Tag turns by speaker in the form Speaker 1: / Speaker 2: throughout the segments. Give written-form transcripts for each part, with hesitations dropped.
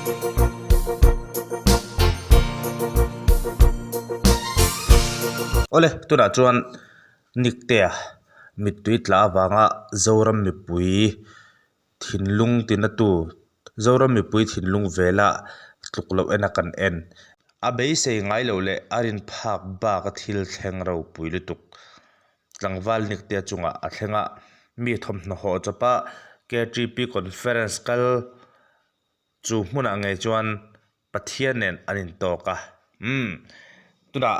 Speaker 1: Awle, tunah chuan Niktea mittui tla avanga Zoram mipui thinlung tinatu Zoram mipui thinlung vela tluk loh ena kan en. A beisei ngai loh leh a rin phak bak a thil thleng ropui lutuk. Tlangval Niktea chungah a thleng a, mi thawmhnaw hawh chawpa KTP Conference kal chu hmunah ngei chuan Pathian nen an intawk a. Umm, tunah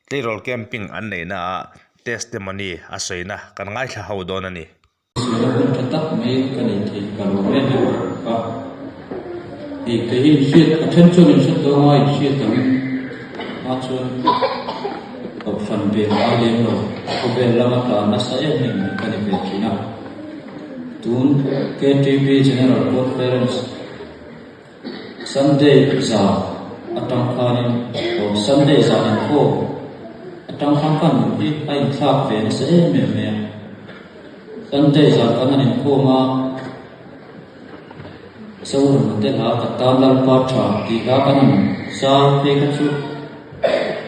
Speaker 1: tleirawl camping an neihna ah testimony a sawina kan ngaithla ho dawn a ni.
Speaker 2: Sualna hun tha tak mai ka nei thei ka lo em em a, hei kei hi inhriat a then chuan inhriat dawn a inhriat angin hma chuan kohhran ve ngai lem lo khawvel lama tlan nasa em em mai ka ni ve thin a, tun KTP General Conference Sunday zan atang khanin aw Sunday zan inkhawm atang khan ka nun hi a inthlak ve nasa em em mai a. Sunday zan kan han inkhawm a, Zoram te hla ka tan Lalpa tha tih hla kan han zar phei kha chu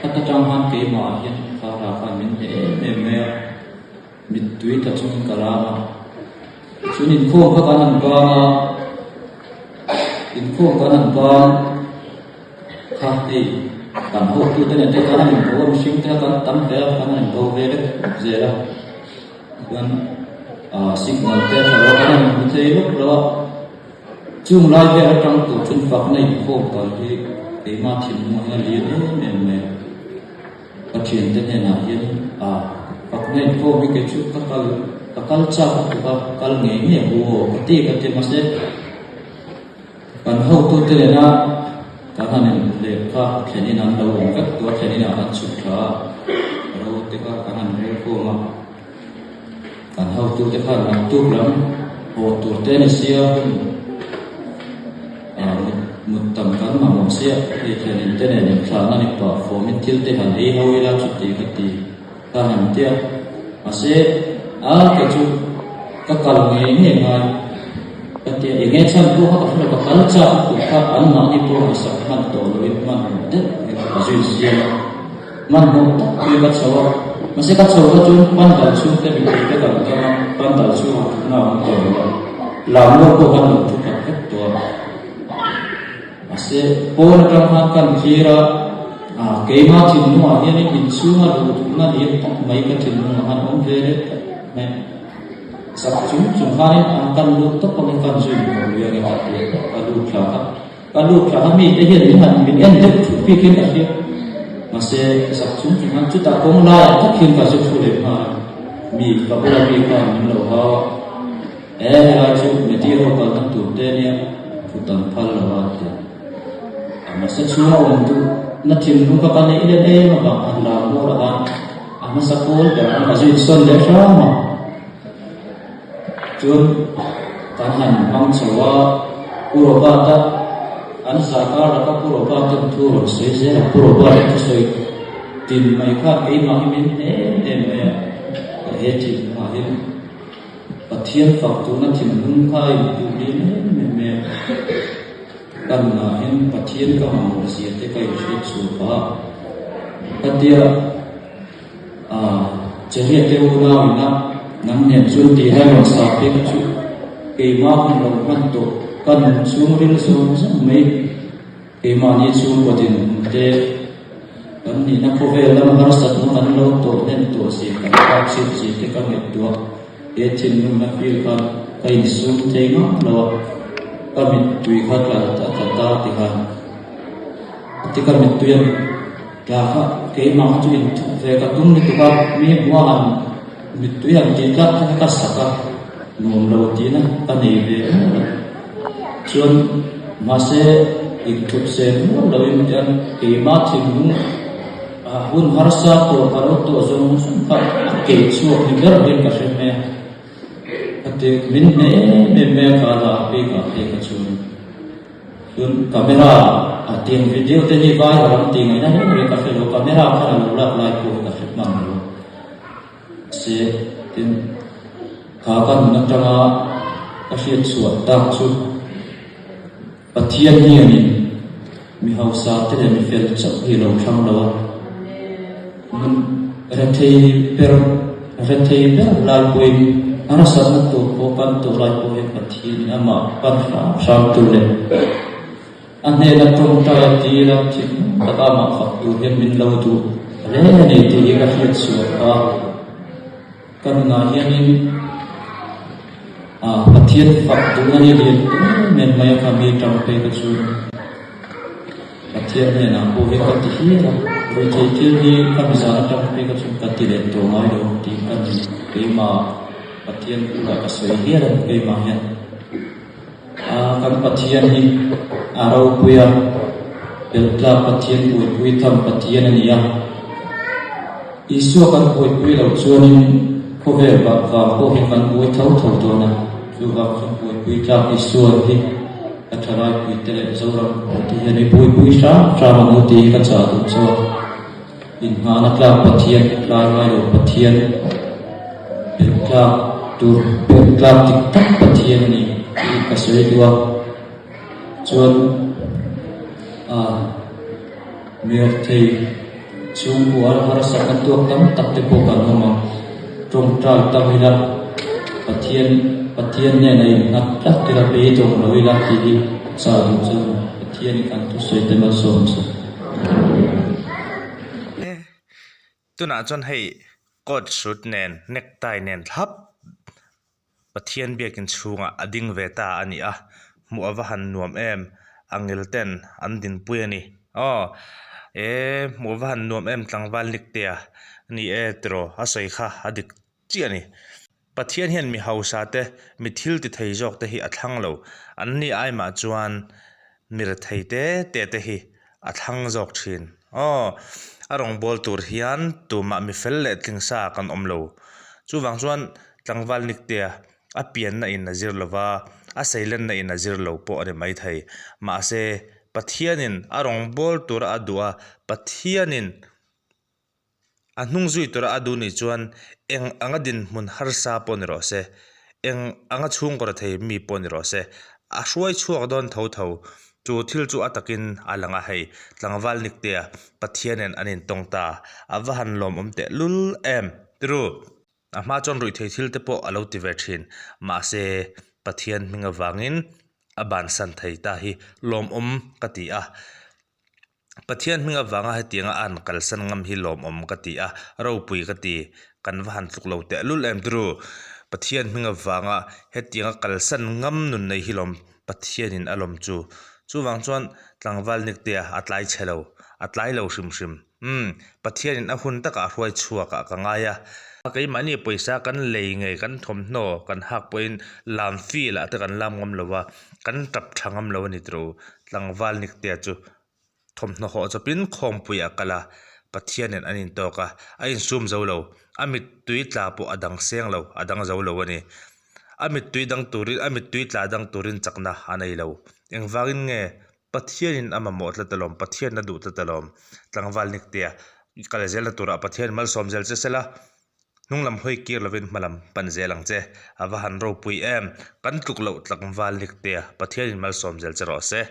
Speaker 2: khat atang khan keimah ah hian kha hla khan min hneh em em mai a, mittui tla chungin ka ram a. Chun inkhawm kha kan han bang a, inkhawm kan han bang kha hei kan hotute nen te kan han inbo a, mihring te kha kan tam hle a, kan han inbo ve vek zel a. Chuan ah signal te a tha lo a, kan han hmu thei lawk lo a. Chung lai vel atang tur chuan fakna inkhawm kal hi keimah thinlung ah hian a lian em em mai a. Ka thiante hnenah hian ah fakna inkhawm hi kei chu ka kal ka kal chak a tuk a, kal ngei ngei ang u aw ka ti ka ti mahse kan hotute nena kan han in lehkha thlenin an lo awm vek tawh a, thlenin ah an chhuk thla a, ro te kha kan han rel khawm a, kan hotute khan naktuk lam haw tur te a ni sia hun ah mut tam kan mamawh sia hei thlenin te nen inthlahna ni pah fawmin thil te han ei ho ila chuti ka ti ka han tia mahse a kei chu ka kal ngei ngei ngai ka tia eng nge chhan pawh kha ka hre lo ka kal chak a tih kha an mahni pawh ngaihsak hman tawh loin hmanhmawh deuh hi ka zui zial a hmanhmawh tak hi ka chho a mahse ka chho kha chuan pandal chhungte mipui te kan tam a pandal chhungah thutna a awm tawh lo a lammual pawh khan lo thu khat vek tawh a. Mahse, pawn atang khan kan thlir a, ah, keimah thinlungah hianin inchhunga duh duhna lian tak mai ka thinlungah khan awm ve reng tlat mai. Sak chung chung khanin an kan lut tawp angin kan zui hmuh lui ange ka ti a, ka lut thla kha. Ka lut thla kha mite hian min han min en deuh thup bik hian ka hria. Mahse, sak chung chung khan chutah kawng laiah tak hian ka zu thu leh nghal a, mi ka bula mi khan min lo hau a. E helai chu Meti ho kalna tur te nia thut an phal lo a ti a. Mahse chhunga awm duh na thinlung kha ka neih let em avang khan lam bawr ah khan a hmasa pawl ber ang ka zu insawn leh hram a. Chuan kan han hmang chho a, Pu Robert-a an zai kar laka Pu Robert-a'n thu rawn sawi zel a, Pu Robert-a thusawi tin mai khan keimah hi min hnem em mai a, ka he thinlungah hian Pathian fak tuna thinlung kha a inpuh lian em em mai a, ka nunah hian Pathian ka mamawh zia te ka inhriat chhuah phah a, ka tia ah Cheriah te unau ina nang nen chuan tih lai rawn sa phei kha chu keimah hun lo hman tawh ka nun chhungril zawng zawng mai. Keimahni chhungkaw dinhmun te kan nihna khawvel lama harsatna kan lo tawh hnem tawh zia kan kap chhiat zia te ka ngaihtuah he thinlungna feel kha ka insum thei ngam lo a, ka mittui kha tla a tla ta ti khan a ti ka mittui a tla kha keimah kha chu inthup ve ka tum lutuk a, mi hmuh a han mittui han tih tlak kha ka sak a nuam lo tihna ka nei ve reng a. Chuan mahse inthup se mual loin hian keimah thinlung hun harsa tawh ka lo tawh zawng zawng kha a kei chhuak ni ber hian ka hre mai a. Ka ti min hne em em mai a ka la phei ka phei kha chuan. Chuan camera a tiang video te hi vai a ram tih ngaihna reng reng ka hre lo camera khan a lo lak lai pawh hi ka hre hman lo. Se tin, kha ka nun atanga ka hriat chhuah tak chu. Pathian hianin mi hausa te leh mi fel chauh hi a lo thlang lo a, nun rethei ber rethei ber lai pawhin harsatna tur pawh kan tawh lai pawh hian Pathianin amah pan hram hram tur leh a hnena tawngtai a dil a thinlung taka amah fak tur hian min lo duh hle a ni tih hi ka hriat chhuah a. Ka nunah hianin ah Pathian fak duhna hi lian em em mai a kha mi tang phei ka chu Pathian hnenah pawh hi ka ti hial a, ruihtheih thil hi ka mizan atang phei ka chu ka ti leh tawh ngai lo tih ka ni keimah Pathian bulah ka sawi hial a ni keimah hian ah kan Pathian hi a ropui a, belhtlak Pathian buaipui tham Pathian a ni a. Isua kan buaipui loh chuanin khawvel vang vang pawh hi kan buai tho tho dawn a, chuvang chuan buaipui tlak Isua hi ka thalaipui te leh Zoram te hian i buaipui hram hram ang u tih hi ka chah duh chuan inngahna tlak Pathian tlai ngai lo Pathian belh tlak tur belh tlak dik tak Pathian a ni tih ka sawi duh a, chuan ah Mirthei chhungkua harsatna tuak tam tak te pawh kan awm ang. Tawngtai tam ila, Pathian Pathian nen a innghat tlat ila, beidawng lo ila tih hi chah duh chuan Pathian in kan thusawi te malsawm chu.
Speaker 1: Tunah chuan hei coat suit nen necktie nen thlap Pathian biakin chhungah a ding ve ta a ni a, hmuh a va han nuam em, angel ten an dinpui a ni. Aw e hmuh a va han nuam em tlangval Niktea a ni e tiraw a sawi kha a dik chiah a ni. Pathian hian mi hausa te mi thil ti thei zawk te hi a thlang lo, an ni ai mah chuan mi rethei te te te hi a thlang zawk thin. Aw a rawngbâwl tur hian tumah mi fel leh tling sa kan awm lo. Chuvang chuan tlangval Niktea a pianna in a zir lo va, a seilenna in a zir lo pawh a ni maithei. Mahse, Pathianin a rawngbâwl tura a duh a, Pathianin A hnung zui tura a duh nih chuan eng anga dinhmun harsa pawh ni rawh se, eng anga chhungkaw rethei mi pawh ni rawh se, a hruai chhuak dawn tho tho. Chu thil chu a takin a lang a hei, tlangval Niktea Pathianin an intawng ta, a va han lawmawm teh lul em? Tiru! A hma chuan ruihtheih thil te pawh a lo ti ve thin, mahse Pathian hming avangin a bansan thei ta hi lawmawm ka ti a. Pathian hming avanga hetianga a han kalsan ngam hi lawmawm ka ti a, ropui ka ti, kan va han tluk lo teh lul em turu. Pathian hming avanga hetianga kalsan ngam nun nei hi lawm Pathianin a lawm chu. Chuvang chuan tlangval Niktea a tlai chhe lo, a tlai lo hrim hrim. Umm, Pathianin a hun takah a hruai chhuak ah ka ngai a. Keimahni pawisa kan lei ngei kan thawmhnaw kan hak pawhin lam feel ah te kan lam ngam lo a, kan tap tha ngam lo a ni turu. Tlangval Niktea chu Thawmhnaw hawh chawpin khawmpui a kal a, Pathianin an intawk a, a insum zo lo. A mittui tla pawh a dang seng lo, a dang zo lo a ni. A mittui dang turin, a mittui tla dang turin chakna a nei lo. Engvangin nge Pathianin a mamawh tlat alawm, Pathian a duh tlat alawm. Tlangval Niktea i kal zelna turah Pathian malsawm zel che sela, hnung lam hawi kir lovin hma lam pan zel ang che. A va han ropui em! Kan tluk loh tlangval Niktea, Pathianin malsawm zel che rawh se.